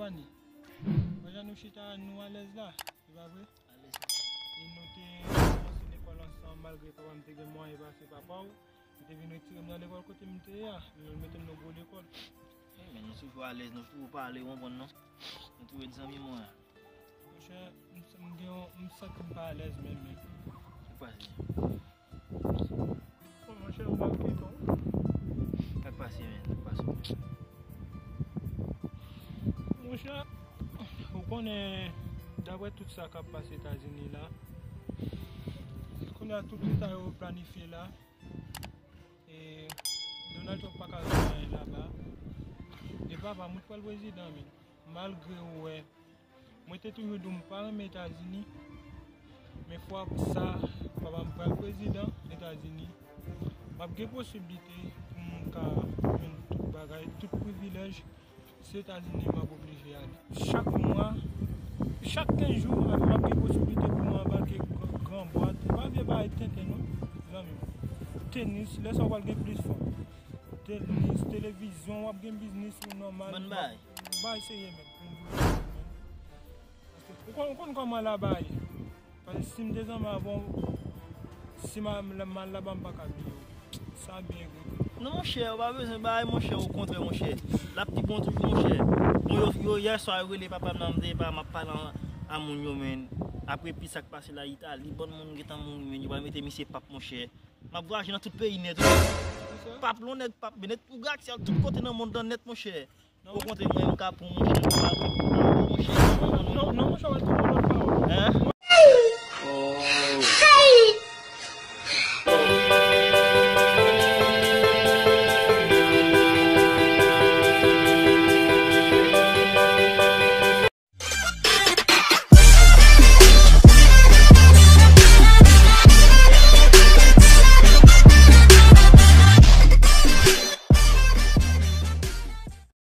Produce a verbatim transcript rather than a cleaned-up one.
Pandan nou chita, nou alèz la, se pa vre? Alèz. E nou te kòmanse lekòl ansanm, malgre papa m te gen mwayen pase papa w. Li te vin retire m nan lekòl kote m te ye a, li mete m nan gwo lekòl. Wi, men nou toujou alèz, nou toujou pale, ou konprann non? Nou toujou ret zanmi mwen. Monchè, m, m gen yon, m santi m pa alèz menm, menm. Sa k pase? Bon, monchè, m pa kite w. Sa k pase, menm? Sa k pase? Monchè, ou konnen, daprè tout sa k ap pase Etazini la, kounye a tout leta yo planifye la, e Donald Trump pa ka regle anyen laba. E papa, mwen pral prezidan, men malgre ou wè, mwen te toujou di w m pa renmen Etazini, men fwa sa, papa m pral prezidan Etazini, m ap gen posiblite pou m ka jwenn tout bagay, tout privilèj. Se Etazini m ap oblije ale. Chak mwa, chak kenz jou, m ap gen posiblite pou m anbake gran, gran bwat. E pa vye bagay tenten non, zanmi m. Tenis, lè sa w pral gen plis fanm. Tenis, televizyon, w ap gen biznis ou nòmal. Bann bagay. Bagay serye, men. Ou konn, ou konn kòman laba ye. Paske si m te zanmi avè w, si m al laba m pa ka vini. Sa byen egri. Non, monchè, ou pa bezwen bay, monchè, okontrè, monchè. L ap pi bon toujou, monchè. Bon, yo, yo, yè swa, yo rele papa m nan, m te pa, m ap pale a, a moun yo, men. Apre pi sa k pase la, Itali, bann moun gentan mouri, men. Yo pral mete misye pap, monchè. M ap vwayaje nan tout peyi nèt, wi. Pap, lon nèg pap, men nèt, ou gen aksè a tout kote nan mond lan nèt, monchè. Okontrè, mwen, m ka pran, monchè, m ka pran, monchè. Non, non, monchè, w ap di yon lòt pawòl. Hein?